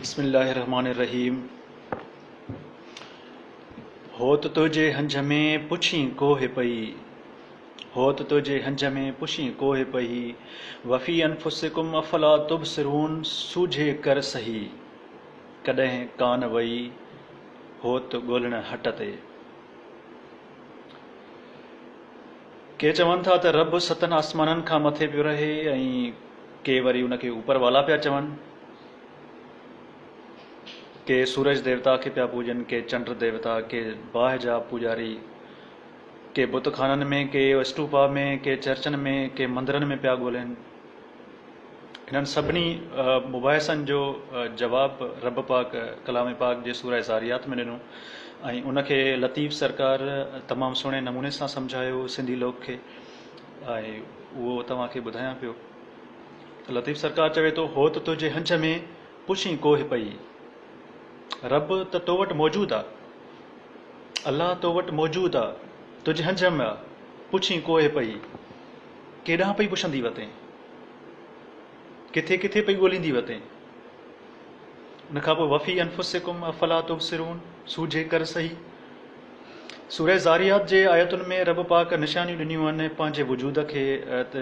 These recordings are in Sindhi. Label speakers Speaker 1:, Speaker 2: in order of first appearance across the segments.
Speaker 1: بسم الله الرحمٰن الرحيم هوت تنهنجي هنج ۾ پڇين ڪوهه پئي هوت تنهنجي هنج ۾ پڇين ڪوهه پئي وفي انفسڪم افلا تبصرون سوجهي ڪر سهي ڪڏهن ڪان وئي هوت ڳولڻ هٽ تي. ڪي چون ٿا ته رب ستن آسمانن کان مٿي پيو رهي ۽ ڪي وري ان کي اوپر والا پيا چون. ڪي سورج ديوتا کي پيا پوڄن، ڪي چنڊ ديوتا، ڪي باهه جا پوڄاري، ڪي بت خانن ۾، ڪي اسٽوپا ۾، ڪي چرچن ۾، ڪي مندرن ۾ پيا ڳولين. انهن سڀني مباحثن جو جواب رب پاڪ ڪلام پاڪ جي سوره ذاريات ۾ ڏنو ۽ ان کي لطيف سرڪار تمام سهڻي نموني سان سمجهايو سنڌي لوڪ کي ۽ اهو توهان کي ٻڌايان پيو ته لطيف سرڪار چوي ٿو هوت تنهنجي هنج ۾ پڇين ڪوهه پئي رب ته تو وٽ موجود آ الله تو وٽ موجود آ تنهنجي هنج ۾ آ پڇين ڪوهه پئي ڪيڏانهن پئي پڇندي وتين؟ ڪٿي ڪٿي پئي ڳوليندي وتين؟ ان کان پوء وفي انفسڪم افلا تبصرون سوجهي ڪر سهي. سوره ذاريات جي آيتن ۾ رب پاڪ نشانيون ڏنيون آهن پنهنجي وجود کي ته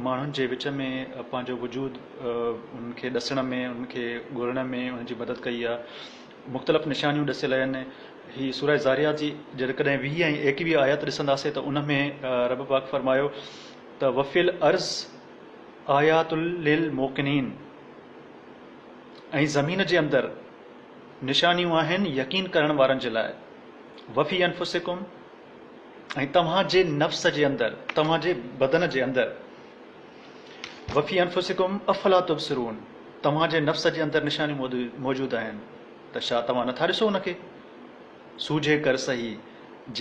Speaker 1: ماڻهن جي وچ ۾ پنهنجو وجود انهن کي ڏسڻ ۾ انهن کي ڳولڻ ۾ انهن جي مدد ڪئي آهي. مختلف نشانيون ڏسيل آهن. هي سوره ذاريات جي جيڪڏهن 20 ۽ 21 آيت ڏسنداسين ته ان ۾ رب پاڪ فرمايو ته وفي الارض آيات للموقنين ۽ زمين جي اندر نشانيون آهن يقين ڪرڻ وارن جي لاء وفي انفسڪم ۽ توهان جي نفس جي اندر توهان جي بدن جي اندر وفي انفسڪم افلا تبصرون توهان جي نفس جي اندر نشانيون موجود آهن ته ڇا توهان نٿا ڏسو ان کي؟ سوجهي ڪر سهي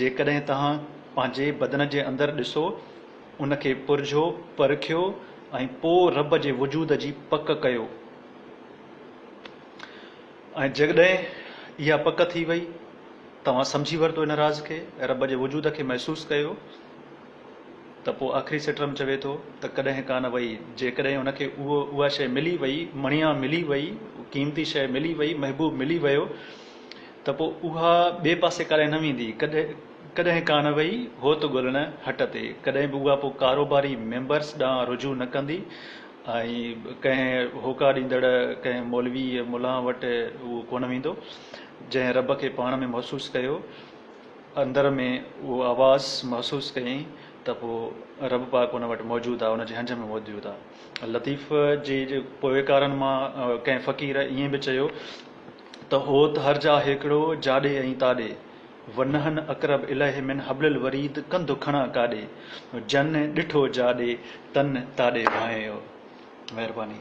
Speaker 1: جيڪڏهن توهان پنهنجي بدن جي اندر ڏسو ان کي پرجهو پرکيو ۽ پوء رب جي وجود جي پڪ ڪيو ۽ جيڪڏهن اها پڪ ٿي وئي توهان سمجهي ورتو ان راز کي رب جي وجود کي محسوس ڪيو ته پوء آخري سٽ ۾ چوي ٿو ته ڪڏهن ڪانه وئي، جيڪڏهن ان کي اهو اها شيء ملي وئي، مڻيا ملي وئي، قيمتي شيء ملي وئي، محبوب ملي ويو ته پوء اها ٻئي پاسي ڪڏهن نه ويندي، ڪڏهن ڪڏهن ڪانه وئي، هوت ڳولڻ هٽ تي، ڪڏهن به اها پوء ڪاروباري ميمبرس ڏانهن رجوع نه ڪندي ۽ ڪنهن هوڪا ڏيندڙ ڪنهن مولوي ملان وٽ اهو ڪونه ويندو، جنهن رب کي پاڻ ۾ محسوس ڪيو. اندر ۾ اهو آواز محسوس ڪيائين ته پوء رب پاڪ ان وٽ موجود آهي، ان جي هنج ۾ موجود آهي. لطيف جي پوئوڪارن مان ڪنهن فقير ائين به چيو ته هوت هر جا هيڪڙو، جاڏي ۽ تاڏي، ونهن اقرب اليه من حبل الوريد ڪنڌ کڻان ڪاڏي، جن ڏٺو جاڏي، تن تاڏي ڀانئيو. مهرباني.